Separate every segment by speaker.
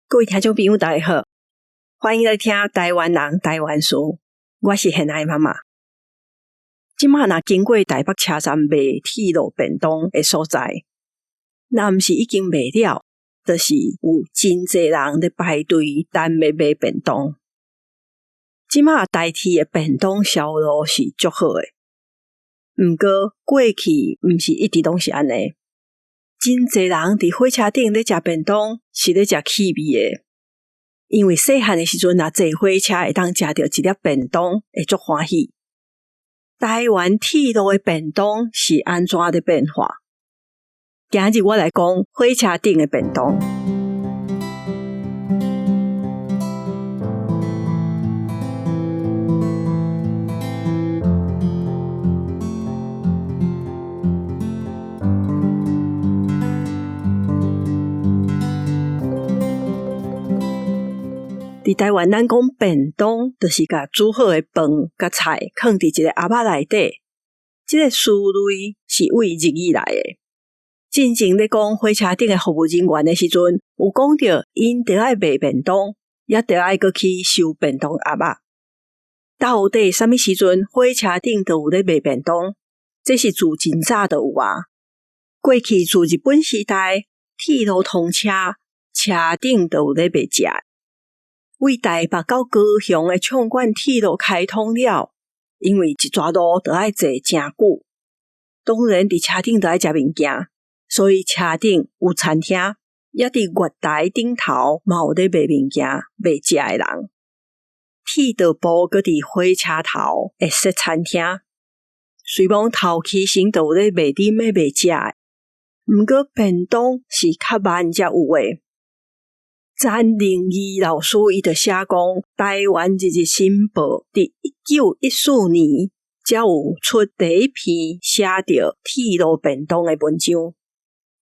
Speaker 1: 各位聽眾朋友，大家好，歡迎來聽台灣人台灣事，我是現愛媽媽。這馬若經過台北車站賣鐵路便當的所在，若毋是已經賣了，就是有真濟人咧排隊等欲買便當。這馬台鐵的便當銷路是足好的，毋過過去毋是一直攏是按呢。真濟人佇火車頂咧食便當，是咧食趣味的。因為細漢的時陣，若坐火車會當食著一粒便當，會足歡喜。台灣鐵路的便當是按怎咧變化？今日我來講火車頂的便當。佇台灣，咱講便當，就是共煮好的飯佮菜囥佇一个盒仔內底。這个詞類是對日語來的。進前咧講火車頂的服務人員的時陣，有講著𪜶著愛賣便當，也著愛閣去收便當盒仔。到底啥物時陣火車頂就有咧賣便當？這是自真早就有啊。過去自日本時代，鐵路通車，車頂就有咧賣食。對台北到高雄的縱貫鐵路開通了，因為一逝路著愛坐誠久，當然佇車頂著愛食物件，所以車頂有餐廳，也佇月台頂頭嘛有咧賣物件、賣食的人。鐵道部閣佇火車頭會設餐廳，雖罔頭起先就有咧賣啉的、賣食的，毋過便當是較慢才有的。詹靈儀老師伊就寫講，台灣日日新報佇1914年才有出第一篇寫著鐵路便當的文章。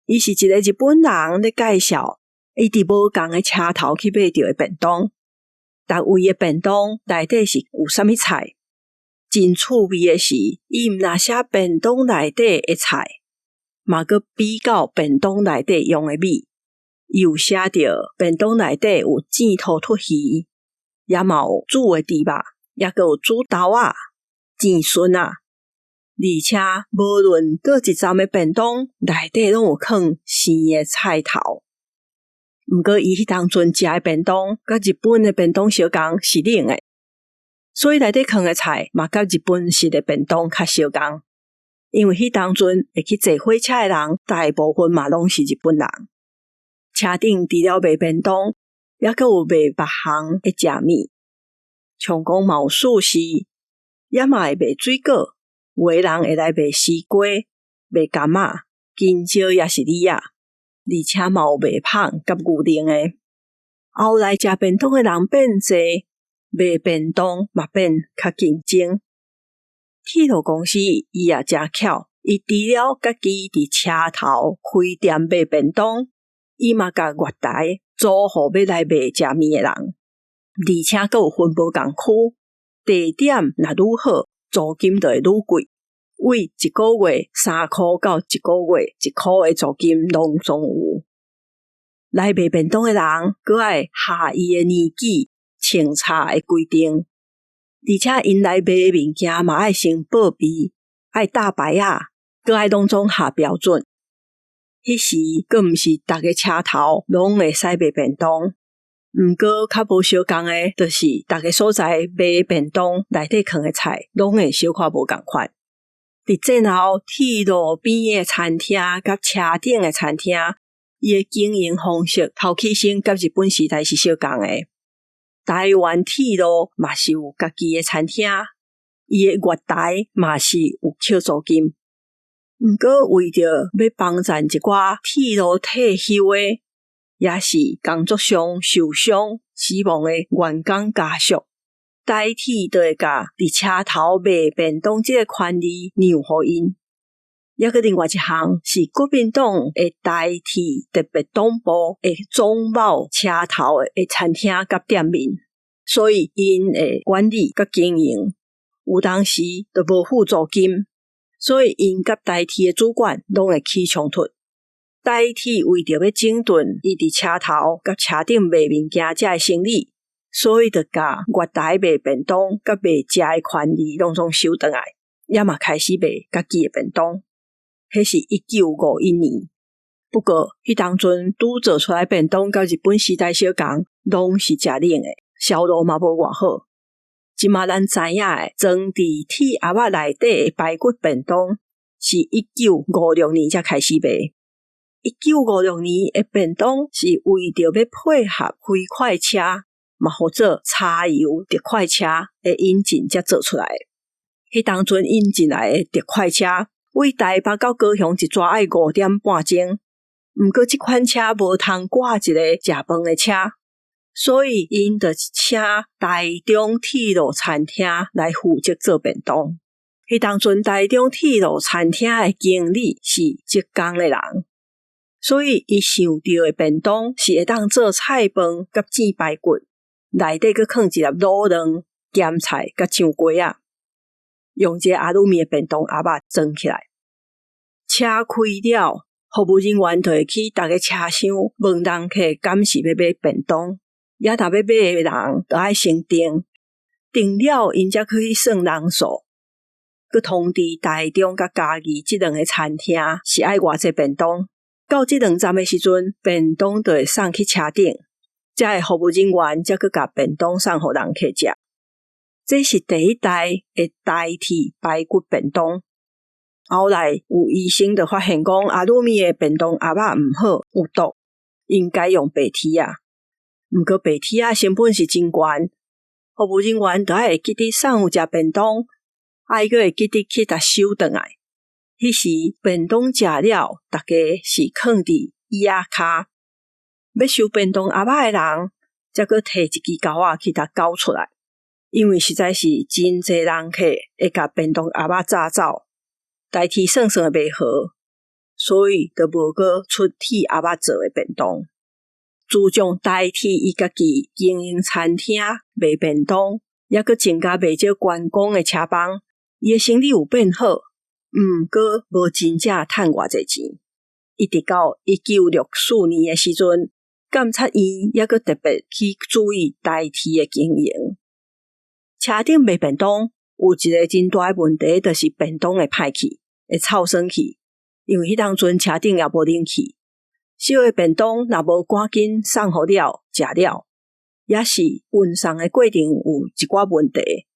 Speaker 1: 伊是一个日本人咧介紹，伊佇無仝的車頭去買著的便當，逐位的便當內底是有啥物菜？真趣味的是，伊毋若寫便當內底的菜，嘛閣比較便當內底用的米。伊有寫著便當內底有煎土魠魚，也嘛有煮的豬肉，抑閣有煮豆仔、煎筍仔。而且無論佗一站的便當內底攏有囥生的菜頭。毋過伊彼當陣食的便當，佮日本的便當相仝是冷的，所以內底囥的菜嘛佮日本式的便當較相仝。因為彼當陣會去坐火車的人，大部分嘛攏是日本人。車頂除了賣便當，抑閣有賣別項的食物，像講嘛有壽司，也嘛會賣水果，有的人會來賣絲瓜、賣柑仔、香蕉抑是李仔，而且嘛有賣麭佮牛奶的。後來食便當的人變濟，賣便當嘛變較競爭。鐵路公司伊也誠巧，伊除了家己佇車頭開店賣便當。伊嘛共月台租予欲來賣食物的人，而且閣有分無仝區，地點若愈好，租金就會愈貴。對一个月3箍到一个月1箍的租金攏總有。來賣便當的人，閣愛合伊的年紀、穿插的規定，而且𪜶來賣的物件嘛愛先報備，愛貼牌仔，閣愛攏總合標準。彼時閣毋是逐个車頭攏會使賣便當，毋過較無相仝的，就是逐个所在賣便當內底囥的菜，攏會小可無仝款。佇戰後，鐵路邊的餐廳佮車頂的餐廳，伊的經營方式頭起先佮日本時代是相仝的。台灣鐵路嘛是有家己的餐廳，伊的月台嘛是有收租金。毋過，為著欲幫贊一寡鐵路退休的，抑是工作上受傷死亡的員工家屬，台鐵就會共佇車頭賣便當這个權利讓予𪜶。抑閣另外一項是國民黨的台鐵特別黨部會總包車頭的餐廳佮店面，所以𪜶會管理佮經營，有當時就無付租金。所以，𪜶佮台鐵的主管攏會起衝突。台鐵為著欲整頓伊佇車頭佮車頂賣物件遮的生理，所以就共月台賣便當佮賣食的權利攏總收轉來，也嘛開始賣家己的便當。彼是1951年。不過，彼當陣拄做出來便當，佮日本時代相仝，攏是誠冷的，銷路嘛無偌好。這馬咱知影的，裝佇鐵盒仔內底的排骨便當，是一九五六年才開始賣。一九五六年的便當是為著欲配合飛快車，嘛號做柴油特快車的引進才做出來。彼當陣引進來的特快車，為台北到高雄一逝愛5點半鐘。毋過這款車無通掛一個食飯的車，所以𪜶就請台中鐵路餐廳來負責做便當。彼當陣台中鐵路餐廳的經理是浙江的人，所以伊想著的便當是會當做菜飯佮煎排骨，內底閣囥一粒滷卵、鹹菜佮醬瓜仔，用這個阿魯米的便當盒仔裝起來。車開了，服務人員就會去逐个車廂問人客敢是欲買便當，抑若欲買的人就愛先訂，訂了𪜶才去算人數，閣通知台中佮嘉義這兩个餐廳是愛偌濟便當。到這兩站的時陣，便當就會送去車頂，遮的服務人員才閣共便當送予人客食。這是第一代的台鐵排骨便當。後來有醫生就發現講，阿魯米的便當盒仔毋好，有毒，應該用白鐵仔。毋過白鐵仔成本是真懸，服務人員就愛會記得送有食便當，愛閣會記得去共收轉來。彼時便當食了，逐家是囥佇椅仔跤，欲收便當盒仔的人，才閣提一支鉤仔去共攪出來，因為實在是真濟人客會共便當盒仔炸走。台鐵算算會袂好，所以就無閣出鐵盒仔做的便當。自從台鐵伊家己經營餐廳賣便當，抑閣增加袂少觀光的車幫，伊的生理有變好，毋過無真正趁偌濟錢。一直到1964年的時陣，監察院抑閣特別去注意台鐵的經營。車頂賣便當有一個真大的問題，就是便當會歹去，會臭酸去，因為彼當陣車頂也無冷氣，燒的便當若無趕緊送予了食了，抑是運送的過程有一寡問題，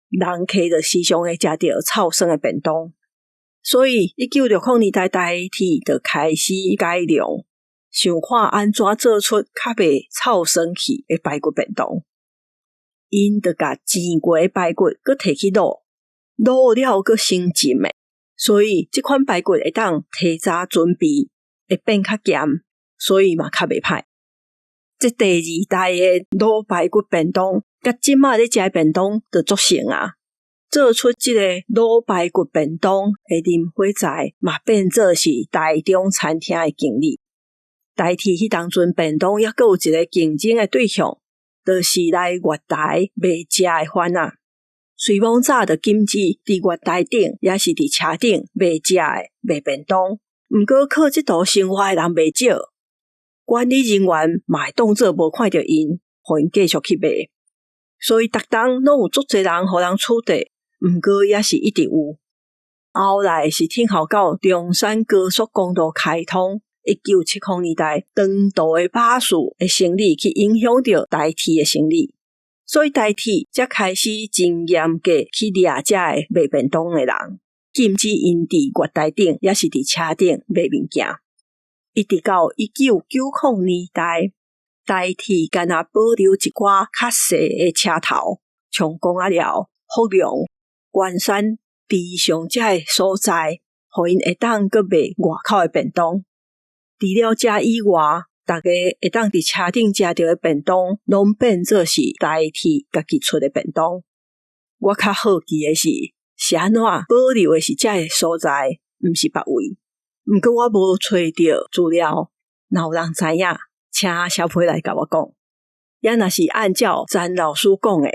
Speaker 1: 人客就時常會食著臭酸的便當。所以1960年代台鐵就開始改良，想看按怎做出較袂臭酸去的排骨便當。𪜶就共煎過的排骨閣提去滷，滷了閣先浸的。所以這款排骨會當提早準備，會變較鹹，所以嘛較袂歹。這第二代的滷排骨便當，佮這馬咧食的便當就足像啊。做出這個滷排骨便當的林火才，嘛變做是台中餐廳的經理。台鐵彼當陣便當抑閣有一個競爭的對象，就是來月台賣食的番仔。雖罔早就禁止佇月台頂，抑是佇車頂賣食的賣便當。毋過靠這途生活的人袂少，管理人員嘛會當做無看著𪜶，予𪜶繼續去賣。所以逐冬攏有足濟人予人取締，毋過抑是一直有。後來是等候到中山高速公路開通，1970年代長途的巴士的生理去影響著台鐵的生理。所以台鐵才開始真嚴格去掠遮个賣便當的人，禁止𪜶佇月台頂，抑是佇車頂賣物件。一直到1990年代，台鐵干焦保留一寡較細的車頭，像公仔寮、福隆、關山、池上遮个所在，予𪜶會當閣賣外口的便當。除了遮以外，逐家會當佇車頂食著的便當，攏變做是台鐵家己出的便當。我較好奇的是，是按怎保留的是遮个所在，毋是別位。毋過我無揣著資料，若有人知影，請寫批來共我講。抑若是按照詹老師講的，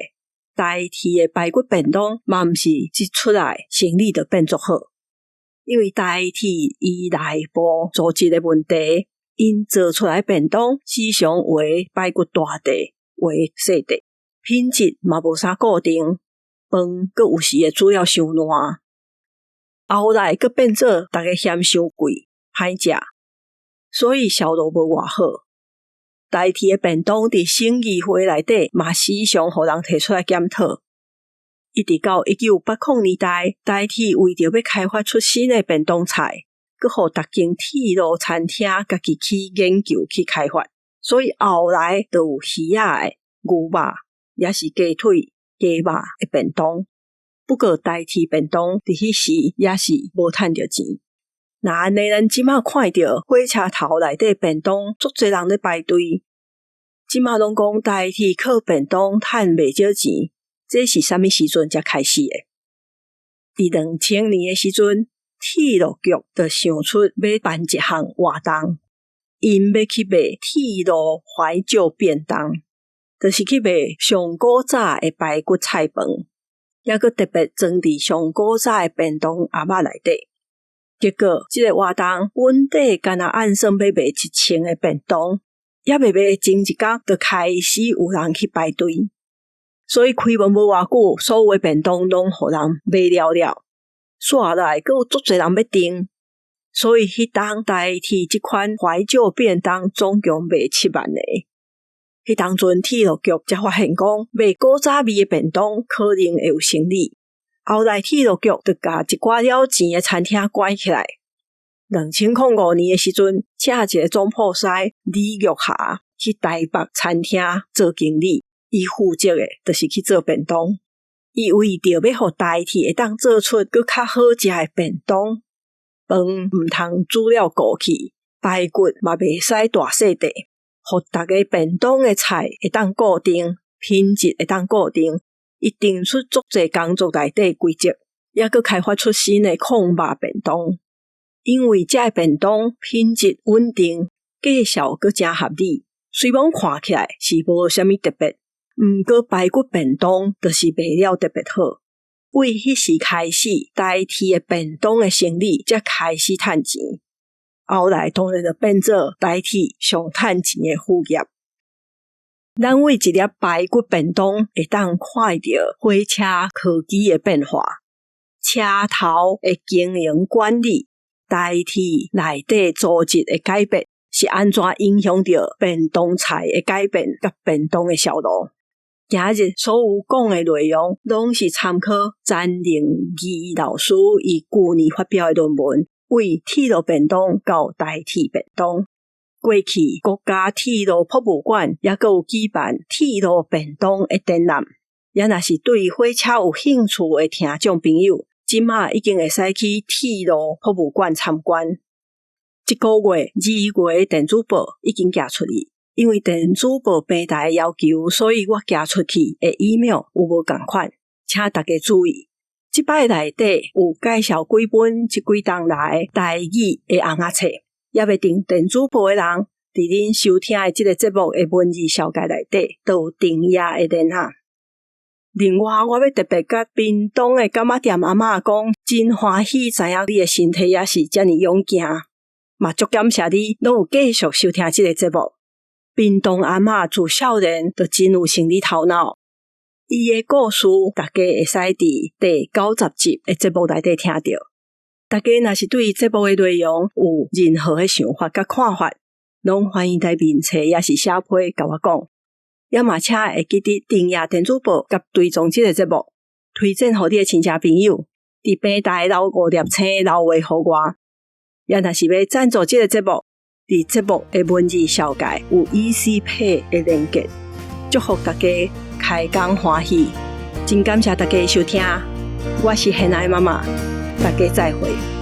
Speaker 1: 台鐵的排骨便當嘛毋是一出來生理就變足好。因為台鐵伊內部組織的問題，𪜶做出來便當時常有的排骨大塊，有的細塊，品質嘛無啥固定，飯閣有時會煮了傷爛。後來閣變做逐家嫌傷貴，歹食，所以銷路無偌好。台鐵的便當佇省議會內底嘛時常予人提出來檢討。一直到1980年代，台鐵為著欲開發出新的便當菜，閣予逐間鐵路餐廳家己去研究去開發，所以後來就有魚仔的、牛肉，抑是雞腿、雞肉的便當。不過台鐵便當佇彼時也是無趁著錢。若按呢，咱這馬看著火車頭內底便當，足濟人咧排隊。這馬攏講台鐵靠便當趁袂少錢，這是啥物時陣才開始的？佇2000年的時陣，鐵路局就想出欲辦一項活動，𪜶欲去賣鐵路懷舊便當，就是去賣上古早的排骨菜飯，抑閣特別裝佇上古早的便當盒仔內底。結果，這個活動本底干焦按算欲賣1000個便當，猶未賣前一工就開始有人去排隊，所以開門無偌久，所有的便當攏予人買了了。煞來閣有足濟人欲訂，所以彼當台鐵這款懷舊便當總共賣7萬個。彼當陣鐵路局才發現講賣古早味的便當可能會有生理。後來鐵路局就共一寡了錢的餐廳關起來。2005年的時陣，請一个總鋪師李玉霞去台北餐廳做經理，伊負責的就是去做便當。伊為著欲予台鐵會當做出閣較好食的便當，飯毋通煮了糊去，排骨嘛袂使大細塊，予逐个便當的菜會當固定，品質會當固定。伊定出足濟工作內底規則，抑閣開發出新的控肉便當。因為這个便當品質穩定，價數閣誠合理，雖罔看起來是無啥物特別，毋過排骨便當就是賣了特別好。為彼時開始，台鐵的便當的生理才開始趁錢。後來當然就變做台鐵上趁錢的副業。咱為一粒排骨便當會當看著火車科技的變化，車頭的經營管理，台鐵內底組織的改變，是按怎影響著便當菜的改變佮便當的銷路。今日所有講的內容，攏是參考詹玲儀老師伊舊年發表的論文，為鐵路便當到台鐵便當。過去國家鐵路博物館抑閣有舉辦鐵路便當的展覽，抑若是對火車有興趣的聽眾朋友，這馬已經會使去鐵路博物館參觀。這個月2月電子報已經寄出去，因為電子報平台的要求，所以我寄出去的 email 有無仝款，請大家注意。這擺內底有介紹幾本這幾冬來台語的尪仔冊。猶未訂電子報的人，佇恁收聽的這个節目的文字紹介內底，都有訂閱的連結。另外，我欲特別佮屏東的柑仔店阿嬤講，真歡喜知影你的身體猶是遮爾勇健，嘛足感謝你攏有繼續收聽這个節目。屏東阿嬤自少年就真有生理頭腦，伊的故事大家會使佇第90集的節目內底聽著。大家若是對節目的內容有任何的想法佮看法，攏歡迎來面冊抑是寫批共我講。也嘛請會記得訂閱電子報佮追蹤這个節目，推薦予你的親戚朋友。佇平台留五粒星留話予我。也若是欲贊助這个節目，佇節目的文字紹介有 ECPay 的連結。祝福大家開工歡喜，真感謝大家的收聽，我是現愛媽媽。大家再會。